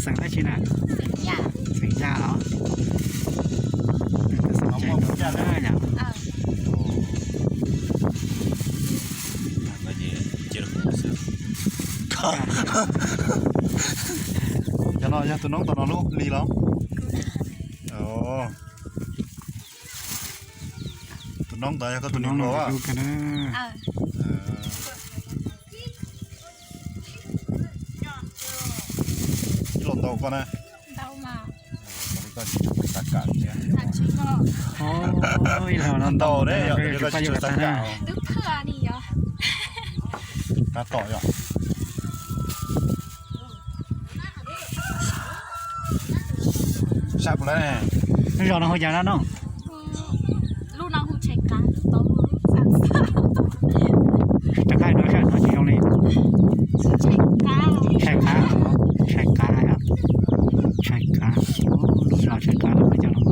Teem dab tsi na? Teem yaj los? Cov no yog tus noob tom no lub hli los? Tus noob ntawd yog koj tus niam hluas. Ib los ntau koj na. Ib los ntau, ntau, ntau, ntau, ntau, ntau. Tab tom yom. Sab puas lawv ne? Lub zos no hu cas no? Lub no hu Tshais Qav, lub tod hu Tshais Qav. Rov qab no sab no tsis zoo li. Tshais Qav, Tshais Qav, Tshais Qav. Lub zos Tshais Qav no cov no kawg.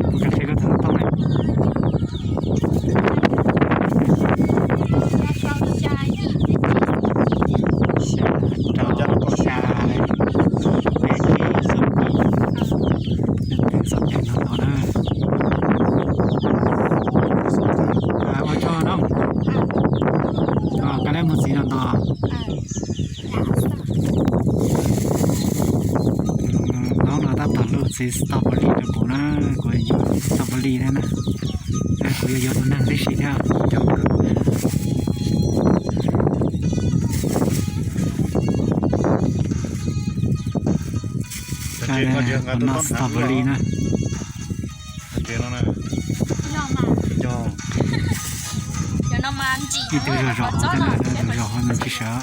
Kuv cov seb koj tus noob toob na. Xya, rau, xya, peb, ib, xya, ib, xya, peb no ntau na. Ua tsaug no. Koj dab mus txiv no ntau. Hnub no tab tom luj txiv strawberry rau kuv na, kuv yuav strawberry na na. Kuv yuav yuav tus neeg tib si thiab. Kuv noj strawberry na. Ib tug zog zog hov, zog hov no tsis sawv.